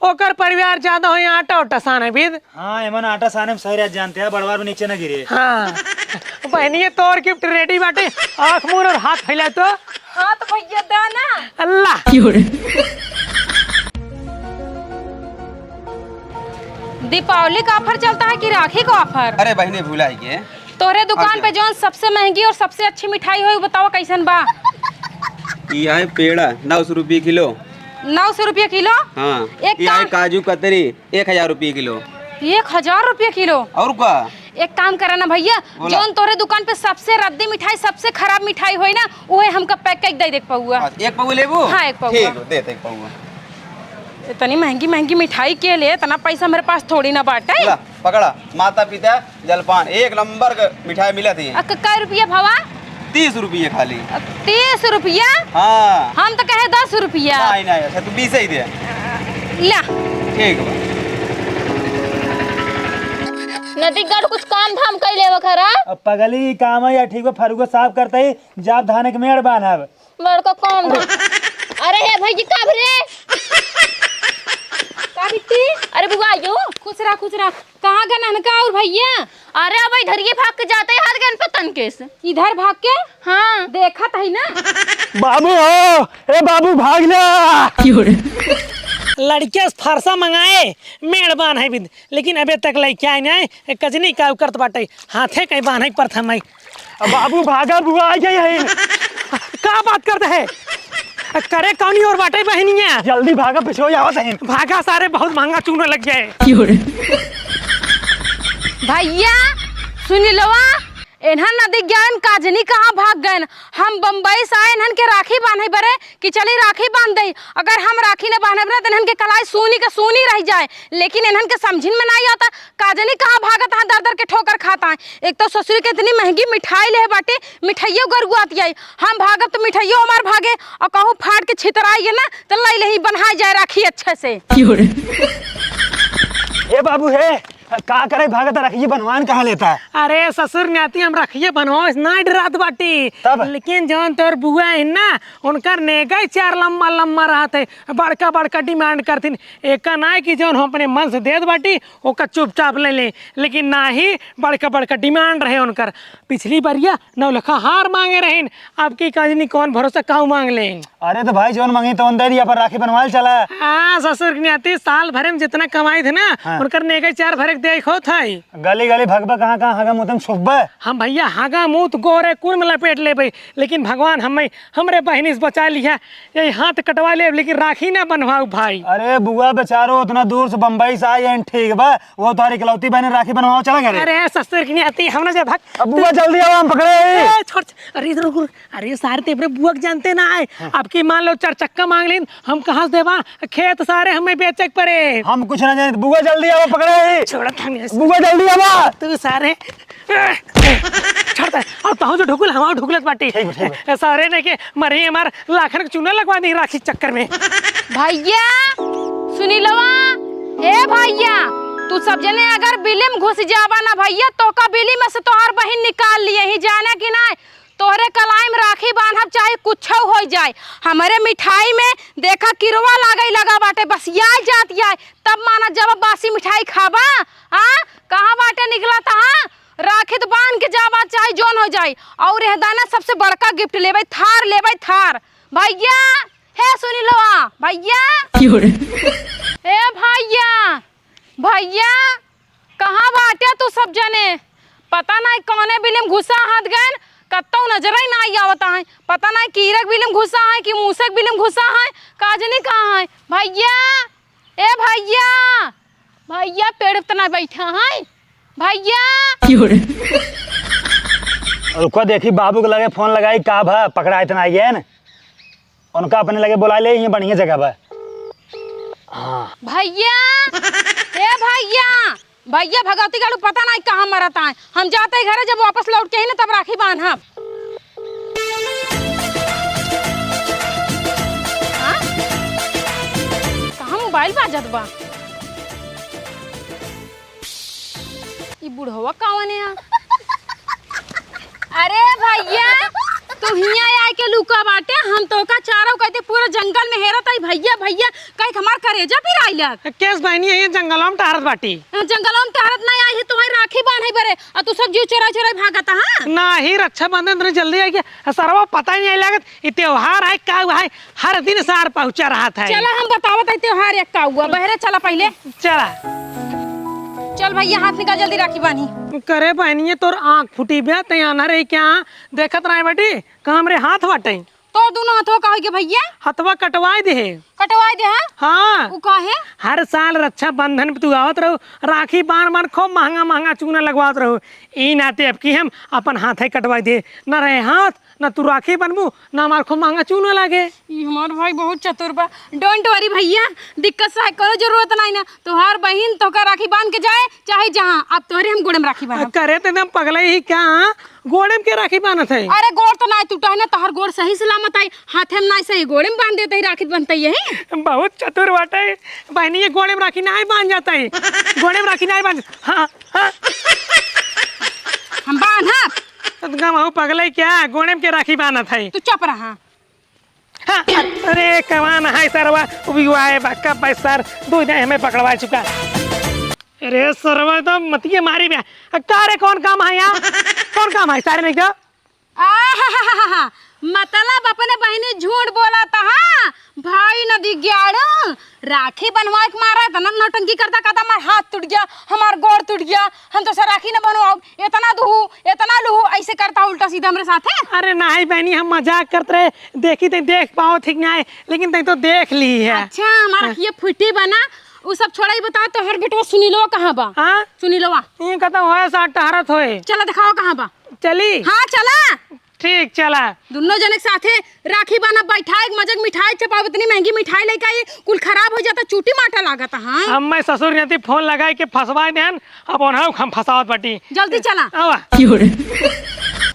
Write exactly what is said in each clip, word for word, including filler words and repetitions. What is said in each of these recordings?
ओकर परिवार ज्यादा होई आटा उटा साने बिद। हाँ, एमन आटा साने में सही रहत जानते हैं, बड़वार में नीचे ना गिरे। हाँ, बहनिया तोर gift ready बाटे, आँख मूँद और हाथ फैला तो। हाँ तो भैया दा ना। अल्लाह। दीपावली का offer चलता है कि राखी का offer? अरे बहिनी, भुलाइ गए। तोहरे दुकान पे जौन सबसे महंगी और सबसे अच्छी मिठाई होई, बतावा कैसन बा? ई है पेड़ा, नौ सौ रुपये किलो। नौ सौ रुपये किलो? हाँ। एक ई है काम काजू कतरी, एक हजार रुपये किलो। एक हजार रुपये किलो? और का? एक काम करा ना भैया, बोला। जौन तोहरे दुकान पे सबसे रद्दी मिठाई, सबसे खराब मिठाई होई ना, उहे हमका pack कइके दे दे एक पउआ। अच्छा, एक पउआ लेबू? हाँ, एक पउआ। ठीक है, दे दे एक पउआ। इतनी महंगी महंगी मिठाई के लिए इतना पैसा मेरे पास थोड़ी ना बाटे। ला, पकड़ा, माता पिता जलपान, एक नंबर के मिठाई मिलत ही। अ, क-, कै रुपया भवा? तीस रुपये खाली। अ, तीस रुपया? हाँ। हम तो कहे दस रुपया। नहीं, नहीं, अच्छा, तू बीस ही दे। ला। ठीक बा। नदी गढ़ कुछ काम धाम कइ लेवे खरा। अब पगली काम है या ठीक बा, फरुआ साफ करते ही जाब धान के मेड़ बांधब। बड़का काम दे। अरे हे भैया, का रे? का बिट्टी? अरे बुआ, आयो। खुश रहा, खुश रहा। कहाँ गए नन्हका और भैया? अरे अब इधर ये भाग के जाते ही हाथ गए पतन केस। इधर भाग के? हाँ। देखत है ना। बाबू हो, ए बाबू, भाग ना। लड़के से फरसा मंगाए, मेड़ बांधे बिद, लेकिन अबे तक लइके आए नहीं, कजनी का करत बाटे, हाथे कहीं बांधे के परत हमें। अब बाबू भागा, बुआ आ गई है। का बात करत है? करे कौनी और बाटे बहनिया? जल्दी भागा, पिछो आवत है। भागा सारे, बहुत महंगा चूना लग जाए। भैया, सुनी लवा, इन्हन नदी गयन, काजनी कहाँ भाग गयन। हम बम्बई से आए इन्हन के राखी बांधे बरे कि चली राखी बांध दे। अगर हम राखी न बांधब ना, तो इन्हन के कलाई सूनी के सूनी रह जाए। लेकिन इन्हन के समझिन में नहीं आता, काजनी कहाँ भागत हैं, दर दर के ठोकर खाता है। एक तो ससुर के इतनी महंगी मिठाई ले बाटे, मिठाइयों गरुआत आई। हम भागब तो मिठाइयों हमार भागे, और कहूँ फाट के छितराई है ना, तो लई ले ही बन्हाई जाए राखी अच्छे से। ए बाबू हे, का करे भागत, रखिए बनवान कहाँ लेता है? अरे ससुर न्याती, हम रखिए बनवाओ ना डरात बाटी। तब? लेकिन जौन तोर बुआ है ना, उनकर नेगई चार लम्मा लम्मा रहत है, बड़का बड़का demand करथिन। एका ना कि जौन हम अपने मन से देत बाटी, ओका चुपचाप ले ले, लेकिन ना ही बड़का बड़का demand रहे उनकर। पिछली बरिया नौलखा हार मांगे रहिन, अब की काजनी कौन भरोसा काऊ मांग लें। अरे तो भाई, जौन मांगी तौन दे दिया, पर राखी बनवाल चला। हाँ, ससुर के नाती साल भरे में जितना कमाई थे ना, हाँ। उनकर नेगे चार भरे के दे होत है। गली गली भगबा कहाँ कहाँ, हागा मुतम छुपबा। हम भैया हागा मुत गोरे कुल में लपेट लेबे, लेकिन भगवान हमें, हमरे बहिनी से बचा लिया। यही हाथ कटवा लेब, लेकिन राखी ना बंधवाऊ भाई। अरे बुआ बेचारो उतना दूर से बम्बई से आई हैं, ठीक बा, वो तोहरी इकलौती बहन राखी बनवाओ, चला घरे। अरे ससुर की नाती, हम ना जा भाग। अब बुआ जल्दी आओ, हम पकड़े हैं। ए, छोड़, छोड़, अरे इधर रुक, रुक। अरे सारे ते अपने बुआ के जानते ना है। हाँ। अब की मान लो चार चक्का मांग लेन, हम कहाँ से देबा? खेत सारे हमें बेचे के पड़े। हम कुछ ना जाने, बुआ जल्दी आओ, पकड़े हैं। छोड़त हम ये बुआ जल्दी आओ। तू सारे छोड़ दे। अब तहु जो ढुकुल, हमार ढुकुलत बाटी। ठीक बा, ठीक बा। ए, सारे ने के मरी हमार लाखन के चूना लगवा दी राखी चक्कर में। भैया, सुनी लवा, ए भैया, तू सब जने अगर बिली में घुस जाबा ना भैया, तोका बिली में से तोहार बहिन निकाल लिए ही, जाना कि ना? तोहरे कलाई में राखी बांधब चाहे कुछो हो जाए, हमरे मिठाई में देखा किरवा लागे लगा बाटे, बसिया जात जाए, तब माना जब बासी मिठाई खाबा। हाँ, कहाँ बाटे निकलत, हाँ? राखी त बांध के जाबा, चाहे जौन हो जाई। और एह दाना सबसे बड़का gift लेबै, थार लेबै, थार। भैया, हे सुनी लो, आ, भैया। क्यों रे? ए भैया, भैया, कहाँ बाटे तू सब जने? पता नहीं कौने बिलिम घुसा हाथ गएन, कत्तौ नजर ही ना आवत है। पता नहीं कीरक बिलिम घुसा है कि मूसक बिलिम घुसा है, काजनी कहाँ है? भैया, ए भैया, भैया पेड़ पे ना बैठा है, भैया। क्यों रे? रुको, देखी बाबू के लगे फोन लगाई, का भा पकड़ा इतना आई है न? उनका अपने लगे बुला ले, ये बढ़िया जगह बा। हाँ। भैया, ए भैया, भैया भगवती गाड़ू पता नहीं कहाँ मरत आए। हम जाते ही घरे, जब वापस लौट के ही ना तब राखी बांधब। हाँ? कहाँ मोबाइल बाजत बा? ई बुढ़वा कौन है? अरे भैया, तू हियाँ आए के लुका बाटे, हम तोका चारों कहते पूरा जंगल में हेरत आई, भइया, भइया, कहि के हमार करेजा पिराइलक। केस बहिनी, ये जंगलवा में टहरत बाटी। जंगलवा में टहरत नाहीं आई है, तोहई राखी बान्है बरे, अउर तू सब जीव चोराइ चोराइ भागत, हाँ? नाहीं, रक्षाबंधन इतनी जल्दी आई के, सरवा पता ही नाहीं लागत, ई त्योहार है, का हुआ है, हर दिन सार पहुँचा रहत है। चला, हम बतावत है त्योहार एक का हुआ, बहरे चला पहिले। चला। चल भइया, हाथ निकाल, जल्दी राखी बान्ही। करे बहिनिये, तोर आँख फूटी बे, तै आन्हर है क्या? देखत रहे बेटी, का हमरे हाथ बाटे? तोर दुनो हथवा का होइ गे भइया? हथवा कटवाइ देहे। कटवाइ दे, हाँ? हाँ। उ काहे? हर साल रक्षाबंधन पे तू आवत रहू, राखी बान्ह बान्ह खूब महँगा महँगा चूना लगवावत रहू। ई नाते अब की हम अपन हाथे कटवाइ दे। न रहे हाथ, न तू राखी बनबू, न हमार खूब महँगा चूना लागे। ई हमार भाई बहुत चतुर बा। Don't worry भइया, दिक्कत से कौनो जरूरत नाहीं ना। तोहार बहिन तोहका राखी बान्ह के जाए, चाहे जहाँ, अब तोहरे हम गोड़े में राखी बान्हब। करे ते एकदम पगलई ही का? गोड़े में के राखी बान्हत है? अरे गोड़ तो नाहीं टूटा है ना, तोहार गोड़ सही सलामत आई, हाथे में नाहीं सही, गोड़े में बान्ह देत ही, राखी बन्हत ही यही। बहुत चतुर बाटे बहिनी, ये गोड़े में राखी नाहीं बान्ह जात ही, गोड़े में राखी नाहीं बान्ह, हाँ, हाँ। हम बान्हब। तो तुम हम पगलई क्या, गोड़े में के राखी बान्हत है? तू चुप रहा। हाँ, अरे कमान है सरवा, उबिवाए बा, कब भाई सर, दो दिन हमें पकड़वा चुका। अरे सरवा तो मतिये मारी बे। का रे, कौन काम है यहाँ? कौन काम है सारे नहीं तो? आहाहाहा, मतलब अपने बहिनी झूठ बोलत, हाँ? भाई नदी ग्याड़ू, राखी बन्हवाए के मारा इतना नौटंकी करता, कहता हमार हाथ टूट गया, हमार गोड़ टूट गया, हम तोसे राखी न बन्हवाउब, इतना दुहू, इतना लुहू, ऐसे करता उल्टा सीधा हमरे साथे। अरे नाहीं बहिनी, हम मजाक करत रहे, देखी तै देख पावत ही कि नाहीं, लेकिन तै तो देख ली है। अच्छा, हमार हाँ। ये फुटी बना, उ सब छोड़ा, ई बतावा तोहर बेटवा सुनीलवा कहाँ बा? हाँ? सुनीलवा। ई कहता होए साथ टहरत होए। चला देखावा कहाँ बा। चली? हाँ, चला। ठीक, चला। दुनो जने के साथे राखी बान्हब, बैठाए के मजे के मिठाई चपाब, इतनी महँगी मिठाई लइके आई, कुल खराब होइ जाता, चूटी माटा लागत, हाँ। अब मैं ससुर नाती फोन लगाइ के फँसवाइ देन, अब ओन्हउ हम फँसावत बाटी। जल्दी चला। आवा।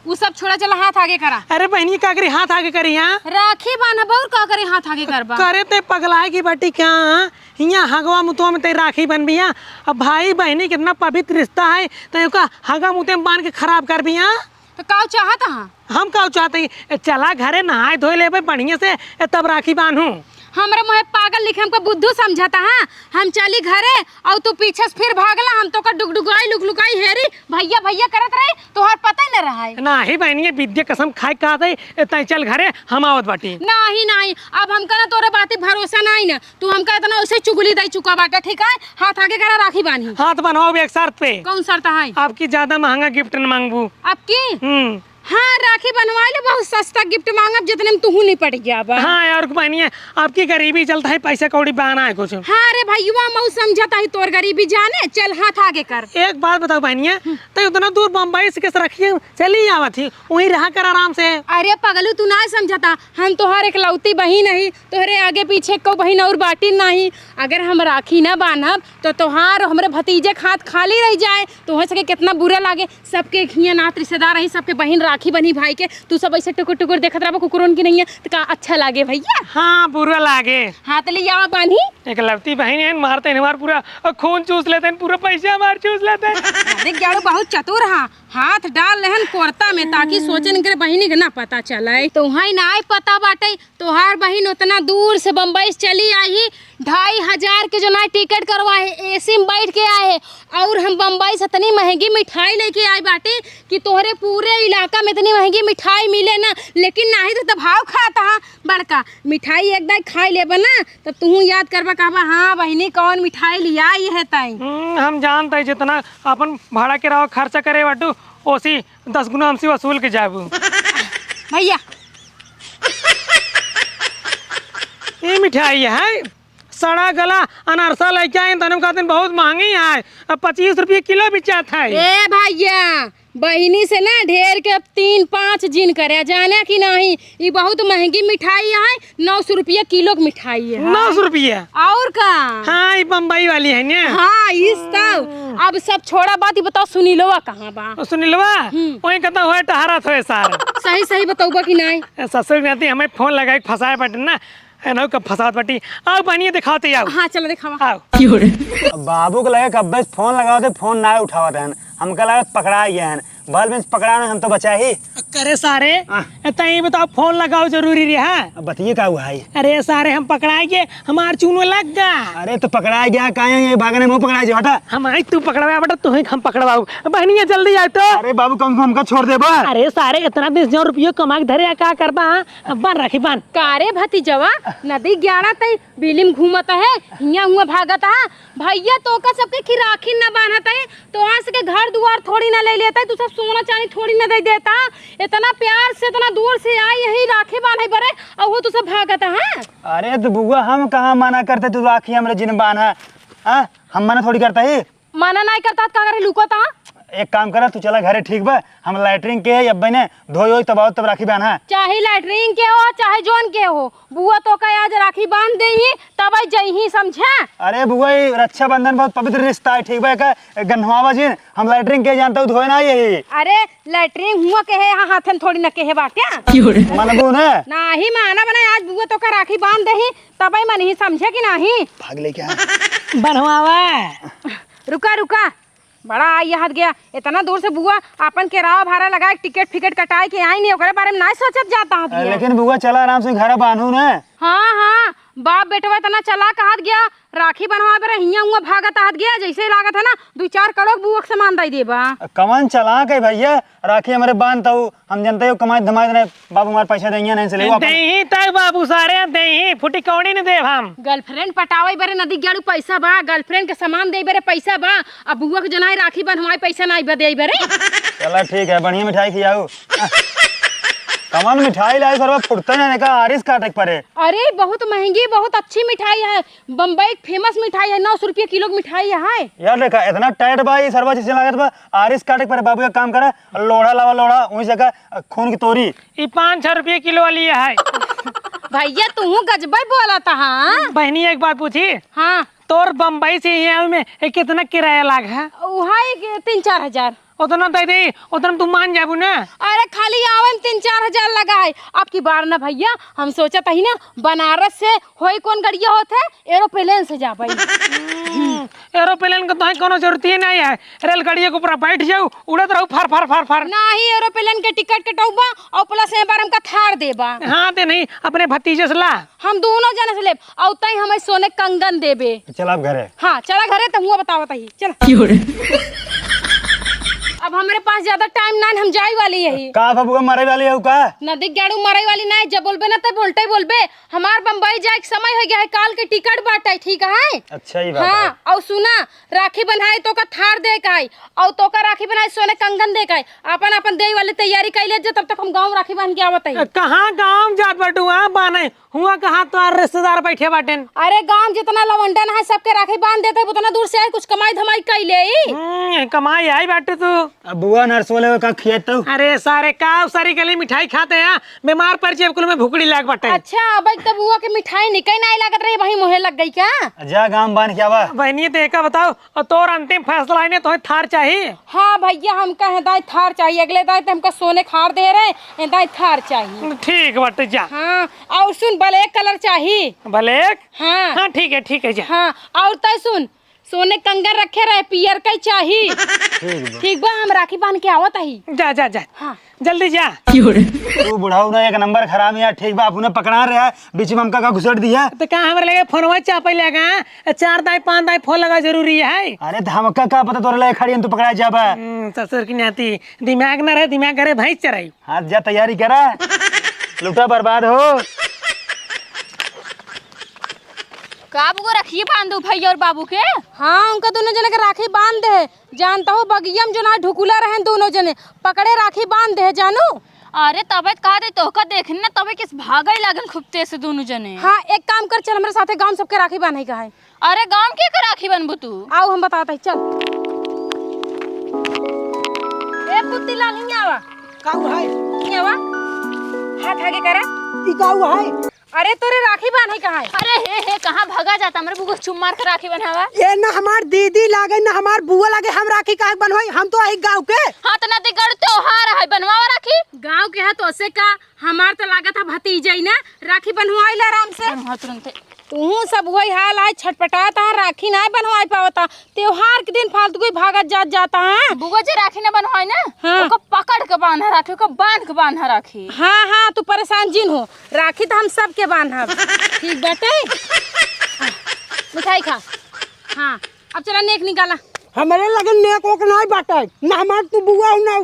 उ सब छोड़ा, चला हाथ आगे करा। अरे बहिनी, का करी हाथ आगे करी, हाँ? राखी बान्हब अउर का करी हाथ आगे करबा? करे ते पगलाए की बाटी का? हियाँ हगवा मुतवा में ते राखी बन्हबिया। अब भाई बहिनी कितना पवित्र रिश्ता है, ते ओका हगा मुते में बान्ह के खराब करबिया। तो काउ चाहत हा? हम काउ चाहत ही? ए, चला घरे नहाए धोए लेबे बढ़िया से, ए, तब राखी बान्हू। हमरे मुँहे पागल लिखे हमको बुद्धू समझत हा? हम चली घरे अउर तू पीछे से फिर भागला, हम तोका डुगडुगाई लुकलुकाई हेरी, भइया भइया करत रही, तोहार पता ही न रहा है। नाहीं बहिनी, ये विद्या कसम खाए के कहत है, ए, तै चल घरे, हम आवत बाटी। नाहीं, नाहीं, अब हमका ना तोरे बाती भरोसा नाहीं ना, तू हमका इतना उसे चुगली दइ चुका बाटा, ठीक है? हाथ आगे करा, राखी बान्ही। हाथ बन्हवाउब एक शर्त पे। कौन शर्त है? अब की ज्यादा महँगा gift न माँगबू। अब की? हम्म। हाँ, राखी बन्हवाइ ले, बहुत सस्ता gift माँगब, जितने में तुहू निपट गया बा। हाँ यार, बहिनिया, अब की गरीबी चलत है, पैसा कौड़ी बा नाहीं कुछ। हाँ रे भइया, मऊ समझत ही तोर गरीबी जाने, चल हाथ आगे कर। एक बात बताउ बहिनिया, हम्म। तै उतना दूर बम्बई से किस रखिए चली आवत ही, वहीं रहा कर आराम से। अरे पगलू, तू नाहीं समझत हा, हम तोहार एकलौती बहिन ही, तोहरे आगे पीछे कउ बहिन अउर बाटी नाहीं। अगर हम राखी न बान्हब, तो तोहार हमरे भतीजे के हाथ खाली रहि जाए, तोहरे सबके कितना बुरा लागे। सबके हियाँ नात रिश्तेदार ही, सबके बहिन राखी बन्ही भाई के, तू सब ऐसे टुकुर टुकुर देखत रहबा कुकुरन की नैया, तो का अच्छा लागे भइया? हाँ, बुरा लागे। हाथ ले आवा बान्ही। एकलौती बहिन है, मारते हैं हमार पूरा खून चूस लेते हैं, पूरा पैसा हमार चूस लेते हैं। अरे ग्याड़ू बहुत चतुर हा, हाथ डाल लेहन कोरता में, ताकि सोचन इनके बहिनी के ना पता चले। तोहई नाहीं पता बाटे, तोहार बहिन उतना दूर से बम्बई से चली आई, ढाई हजार के जो ना टिकट करवाए, AC में बैठ के आए, अउर हम बम्बई से इतनी महँगी मिठाई लइके आए बाटी कि तोहरे पूरे इलाका में इतनी महँगी मिठाई मिले ना, लेकिन नाहीं तो, तो भाव खात हा बड़का। मिठाई एक दाई खाइ लेबा ना, तब तुहू याद करबा, कहबा, "हाँ बहिनी, कौन मिठाई लियाई है तई।" हम्म, हम जानत ही जितना अपन भाड़ा किराया खर्चा करे बाटू, ओसी दस गुना हमसे वसूल के जाबू। भइया। ई मिठाई है, सड़ा गला अनरसा लइके आइन, तने कहते हैं बहुत महँगी है, अब पच्चीस रुपये किलो बिचात है। ए भइया, बहिनी से ना ढेर के अब तीन पाँच जिन करे, जाने कि नाहीं, ई बहुत महँगी मिठाई है, नौ सौ रुपया किलो के मिठाई है। नौ सौ रुपया? अउर का? हाँ, ई बम्बई वाली है ना? हाँ, इस तब। अब सब छोड़ा बात, ई बताओ सुनीलवा कहाँ बा? ओ सुनीलवा? हम्म। वहीं कहता होए टहरत होए सार। सही सही बतउबा कि नाहीं? ए, ससुर नाती हमें फोन लगाइ के फँसाए बाटे ना, एनहू का फँसावत बाटी। आउ बहिनी देखावत ही आउ। हाँ, चला देखावा। आउ। अब बाबू के लगे कब्बे से फोन लगावत ही, फोन नाहीं उठावत हन। हमका लागत पकड़ा गया हन। बाल में से पकड़ा ना, हम तो बचा ही। करे सारे, हाँ। ए, तई बताओ, फोन लगाओ जरूरी रे, हाँ? अब बतिये का हुआ है? अरे सारे, हम पकड़ाए गए, हमार चूनो लग गा। अरे तो पकड़ाए गया, काहे ये भागने में पकड़ाए जो, हटा। हम आई, तू पकड़वा बेटा, तू ही हम पकड़वाऊ। बहनिया जल्दी आए तो। अरे बाबू, कम से कम हमका छोड़ दे बा। अरे सारे, इतना दिन से जो रुपयो कमा के धरे, का करबा, हाँ? अब बांध राखी, बांध। का रे भतीजवा, नदी ग्याड़ा तई बिलिम घूमत है, हियां हुआं भागत है। भैया, तोका सबके खी राखी न बांधत है, तोहा सबके घर दुआर थोड़ी न ले लेत है, तू सब सोना चांदी थोड़ी न दे देत है। इतना प्यार से, इतना दूर से आई यही राखी बांधे बरे, और वो तू सब भागत है। अरे तो बुआ, हम कहाँ मना करते, तू राखी हमरे जिन बांधा, हाँ? हम मना थोड़ी करता ही। मना नाहीं करता, का करे लुकत हा? एक काम करा, तू चला घरे, ठीक बा? हम लैट्रिन के अब्बे ने धोई होई तब आओ, तब राखी बांधा। चाहे लैट्रिन के हो, चाहे जौन के हो, बुआ तोका आज राखी बांध देही, तब आई जइही, समझा? अरे बुआ, ई रक्षाबंधन बहुत पवित्र रिश्ता है, ठीक बा? का गन्हवावा जिन, हम लैट्रिन के जानता हूँ, धोए ना यही। अरे लैट्रिन हुआ के है, यहाँ हाथन थोड़ी न के है बा क्या? क्यों रे? मनबू ना? नाही माना बना, आज बुआ तोका राखी बांध देही, तब आई मनही, समझे कि नाही? भाग ले क्या? बनवावा। रुका, रुका, बड़ा आई हत गया, इतना दूर से बुआ आपन किराया भाड़ा लगाए, टिकट फिकट कटाए के आई नहीं, ओकरे बारे में नाहीं सोचत जाता हत अ, गया। लेकिन बुआ चला आराम से, घर बांधू ना। हाँ, हाँ, बाप बेटवा इतना चला कहत गया, राखी बनवा बरे हियां हुआं भागत आहत गया, जैसे लागत है ना, दू चार करोड़ बुआ के सामान दई देबा। कवन चलाक है भैया, राखी हमरे बांध तऊ, हम जनते हो कमाई धमाई नहीं, बाबू हमारे पैसा देंगे नहीं से ले वापस। देही तक बाबू सारे देही, फुटी कौड़ी नहीं देब हम। गर्लफ्रेंड पटावे बरे नदी ग्याड़ू पैसा बा, गर्लफ्रेंड के सामान दे बरे पैसा बा, अब बुआ के जनाई राखी बनवाई पैसा नहीं बा दे बरे। चला ठीक है, बढ़िया मिठाई खियाऊ। कवन मिठाई लाई सरवा, फुटते नहीं का आरिस काटे के परे। अरे बहुत महंगी, बहुत अच्छी मिठाई है, बम्बई के फेमस मिठाई है, नौ सौ रुपया किलो के मिठाई है। यार देखा, इतना टाइट बा, ये सरवा चीज लागत बा, आरिस काटे के परे। बाबू, एक काम करा, लोढ़ा लावा, लोढ़ा, वहीं से का, खून की तोरी। ई पाँच सौ रुपया किलो वाली है। भैया, तू गजबे बोला था, हाँ? बहनी, एक बात पूछी? हाँ। तोर बम्बई से यहाँ में, ए, कितना किराया लाग है? वहाँ एक तीन चार हजार। उतना दे दे, उतना में तू मान जाबू ना। अरे, खाली आवे में तीन चार हजार लगा है। अब की बार ना भैया, हम सोचत ही ना, बनारस से होई कौन गड़िया होत है, एरोप्लेन से जाबे। हम्म, एरोप्लेन के तोहे कोनो जरूरत ही नहीं है। रेलगाड़िया के ऊपर बैठ जाऊ, उड़त रहू फर फर फर फर। नाही, एरोप्लेन के टिकट कटौबा और प्लस ए बार हमका थार देबा। हाँ, ते नहीं, अपने भतीजे से ला। हम दोनों जने से लेब, और तई हमें सोने कंगन देबे। चल अब घरे। हाँ, चला घरे, तो हुआ बतावत ही, चल। क्यों रे? अब हमरे पास ज्यादा टाइम ना, हम जाए वाली यही। का बबुआ मरे वाली है का? नदी ग्याड़ू मरे वाली ना, जब बोलबे ना, तब बोलते ही बोलबे। हमार बम्बई जाए के समय हो गया है, काल के टिकट बाटे, ठीक है? अच्छा, ई बात हाँ, है। और सुना, राखी बन्हाई तोका थार दे के आई, और तोका राखी बन्हाई सोने कंगन दे के आई। आपन, आपन देई वाली तैयारी कर ले, जब तक हम गाँव राखी बांध के आवत है। कहाँ गाँव जात बाटू, हाँ, बाने? हुआ कहाँ तोहार रिश्तेदार बैठे बाटेन? अरे, गाँव जितना लवंडन है, सबके राखी बांध देते, उतना दूर से आए, कुछ कमाई धमाई कर ले। हम्म, कमाई आई बाटे तू। अब बुआ नरसोले का खियात तू? अरे सारे, का सारी गली मिठाई खाते हैं, बीमार पड़ जाए, कुल में भुकड़ी लाग बाटे। अच्छा, अब एक तो बुआ के मिठाई निकल ना लागत रही, वही मुँहे लग गई क्या? जा गाँव बांध के आवा। बहनी, तो एका बताओ, और तोर अंतिम फैसला है ने, तोहे थार चाही? हाँ भैया, हम कहे दाई थार चाही, अगले दाई तो हमका सोने खार दे रहे, ए दाई थार चाही। ठीक बाटे, जा। हाँ, और सुन, ब्लैक कलर चाही। ब्लैक? हाँ। हाँ, ठीक है, ठीक है, जा। हाँ, और तय सुन, सोने कंगन रखे रहे, पियर का ही चाही। ठीक बा। ठीक बा, हम राखी बांध के आवत ही। जा, जा, जा। हाँ। जल्दी जा। तू बुढ़ऊ ना एक नंबर खराब यार, ठीक बा, अपने पकड़ा रहे है, बीच में हमका का घुसट दिया। तो का हमरे लगे फोनवा चापे लगा? चार दाई, पाँच दाई फोन लगा जरूरी है। अरे तो हमका का पता तोरे लगे खड़ी हम तू पकड़ा जाबा। हम्म, ससुर की नाती, दिमाग ना रहे, दिमाग करे भैंस चराई। हाथ जा तैयारी करा, लुटा बर्बाद हो। का बुआ रखिए बांधू भैया और बाबू के? हाँ, उनका दोनों जने के राखी बांध दे। जानता हो, बगिया में जो ना ढुकुला रहन दोनों जने, पकड़े राखी बांध दे, जानू। अरे तबे त कहा दे, तोहका देखन ना तबे किस भागई लागन खूब तेज से दोनों जने। हाँ, एक काम कर, चल हमरे साथे गाँव सबके राखी बांधे का है। अरे गाँव के के राखी बनबू तू? आओ हम बतावत है, चल। ए पुत्ती लाल, हियाँ आवा। का हुआ है? हियाँ आवा। हाथ आगे करा। ई का हुआ है? अरे तोरे राखी बांधे कहाँ है? अरे हे हे, कहाँ भगा जाता? हमरे बुआ चुप मार के राखी बन्हावा। ए ना हमार दीदी लागे, ना हमार बुआ लागे, हम राखी काहे बन्हवाई? हम तो अही गाँव के। हाँ, तो नदीगढ़ त्योहार है, बन्हवावा राखी। गाँव के है तो से का? हमार तो लागत है भतीजा ही ना, राखी बन्हवाई ला आराम से। बन्हवा तुरंते। तुहूँ सब वही हाल आय, छटपटात ह, राखी नाय बन्हवाय पावत ह। त्योहार के दिन फालतू कोई भागत जात जात ह। बुआ जे राखी न बन्हवाय न, हाँ। ओका पकड़ के बान्हा राखी, ओका बांध के बान्हा राखी। हाँ, हाँ, तू परेशान जिन हो, राखी त हम सबके बान्हब। ठीक बाटे? हाँ, मिठाई खा। हाँ, अब चला नेक निकाला। हमरे लगे नेक ओक नाय बाटे। ना हमार तू बुआ हो, ना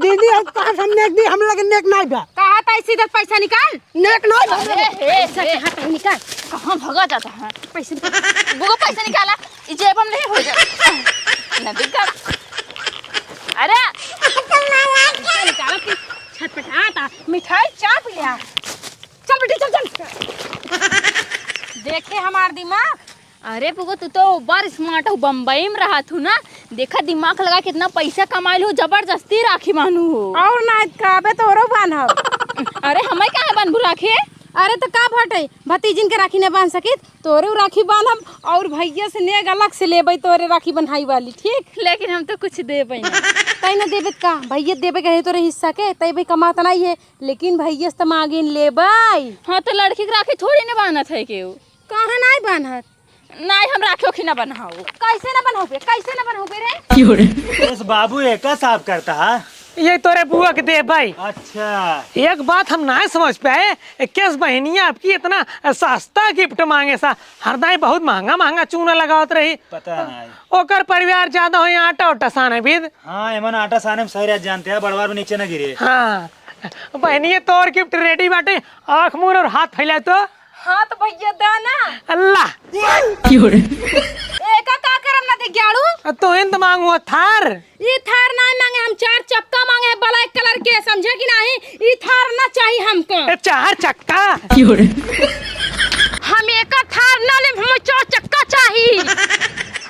दीदी हो, कहाँ से हम नेक दी, हमरे लगे नेक नाय बा। कहा था इसी तरह पैसा निकाल। नेक नाय बा। ए, ए, पैसा ए। कहाँ था निकाल। कहाँ भगा जाता है? पैसा निकाल। बुआ पैसा निकाला। ई जेब में नहीं हो जा। ना दिक्कत। अरे। पैसा निकाला कि छटपटाता। मिठाई चाप लिया। चल बेटी, चल, चल। देखे हमार दिमाग। अरे बुआ, तू तो बड़ smart हो, बम्बई में रहत हूँ ना। देखा दिमाग लगा, कितना पैसा कमाइल हो, जबरदस्ती राखी बान्हू हो। और ना का, अबे तोरो बान्हब। अरे हमें काहे बान्हबू राखी? अरे तो का भटे, भतीजिन के राखी न बांध सकित, तोरे राखी बान्हब और भैया से नेग अलग से लेबै, तोरे राखी बन्हाई वाली, ठीक? लेकिन हम तो कुछ देबै ना। तै न देबे त का, भैया देबे कहे तोरे हिस्सा के, तै भाई कमात नहीं है, लेकिन भैया से त मांगिन लेबै। हाँ, तो लड़की के राखी थोड़ी न बान्हत है केहू। काहे नाय बान्हत? नाय, हम राखी ओखी ना बन्हाओ। कैसे ना बन्हाओबे? कैसे ना बन्हाओबे रे? क्यों रे? बस बाबू एका साफ करता है। ये तोरे बुआ के दे भाई। अच्छा। एक बात हम नाय समझ पाए, केस बहनिया आपकी इतना सस्ता गिफ्ट मांगे सा, हरदाई बहुत महंगा महंगा चूना लगावत रही। पता नाय। ओकर परिवार ज्यादा होई, आटा उटा साने बिद। हाँ, एमन आटा साने में सही रहत जानते हैं, बड़वार में नीचे ना गिरे। हाँ, बहनिया तोर गिफ्ट रेडी बाटे, आँख मूर और हाथ फैलाए तो। हाँ तो भैया दा ना। अल्लाह। क्यों रे? एका का करम ना दे ग्याड़ू? आ, तो इन तो मांगू थार। ई थार ना मांगे, हम चार चक्का मांगे हैं ब्लैक कलर के, समझे कि नहीं? ई थार ना चाहिए हमको। ए, चार चक्का? क्यों रे? हम एका थार ना लेम, हमें चार चक्का चाहिए।